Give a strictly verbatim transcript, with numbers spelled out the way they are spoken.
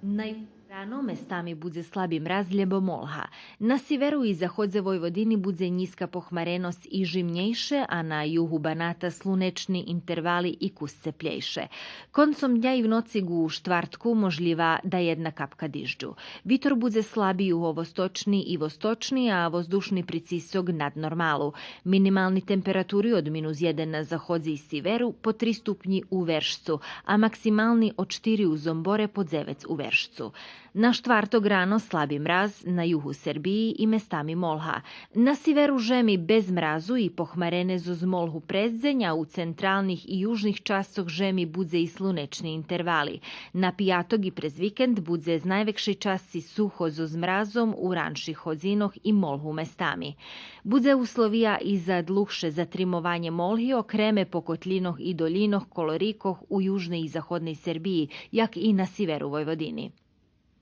На югу рано местами будзе слаби мраз лєбо молга. На сиверу и заходзе Войводини будзе нїзка похмареносц и жимнєйше, а на югу Баната слунечни интервали и кус цеплєйше. Концом дня и в ноци ґу штвартку можлїва даєдна капка дижджу. Витор будзе слаби юговосточни и восточни, а воздушни прицисок над нормалу. Минимални температури од минус єден на заходзе и сиверу по три ступнї у Вершцу, а максимални од штири у Зомборе по дзевец у Вершцу. На штварток рано слаби мраз, на югу Сербиї и местами молга. На сиверу жеми без мразу и похмарене зоз молгу през дзень, а у централних и южних часцох жеми будзе и слунечни интервали. На пияток и през викенд будзе з найвекшей часци сухо зоз мразом у ранших годзинох и молгу местами. Будзе условия и за длугше затримованє молги, окреме по котлїнох и долїнох коло рикох у южней и заходней Сербиї, як и на сиверу Войводини.